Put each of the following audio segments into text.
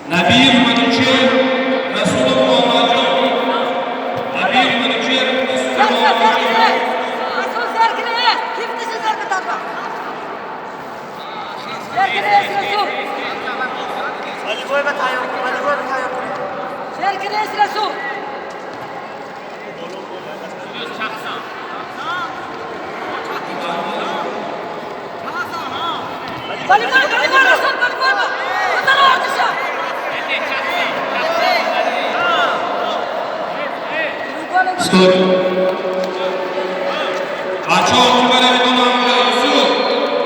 Набиев Манучер, Расулов Муҳаммадҷон. Набиев Манучер, Расулов Муҳаммадҷон. Расул, зеркало, кифтиши зеркало. Зеркало, Расул. Болевой ба тайёр кун, болевой ба тайёр кун. Зеркало, Расул. Болевой, болевой, Расул, болевой. Куда артиша? Стоп. Бачаҳо, охир медонам, Юсуф.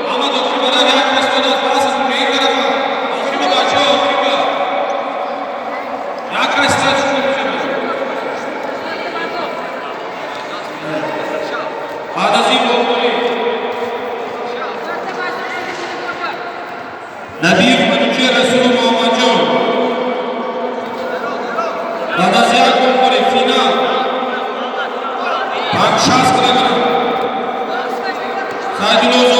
Ҳамад охир бара як кас додааст, бас аз ин тарафа. Охир ба, бачаҳо, охир ба. Як кас дод, шумо мешавад. Баъд аз ин бохӯрӣ Набиев Манучер, Расулов Муҳаммадҷон. Баъд аз як бохӯрӣ финал. 60 килограмм. Сайдулло.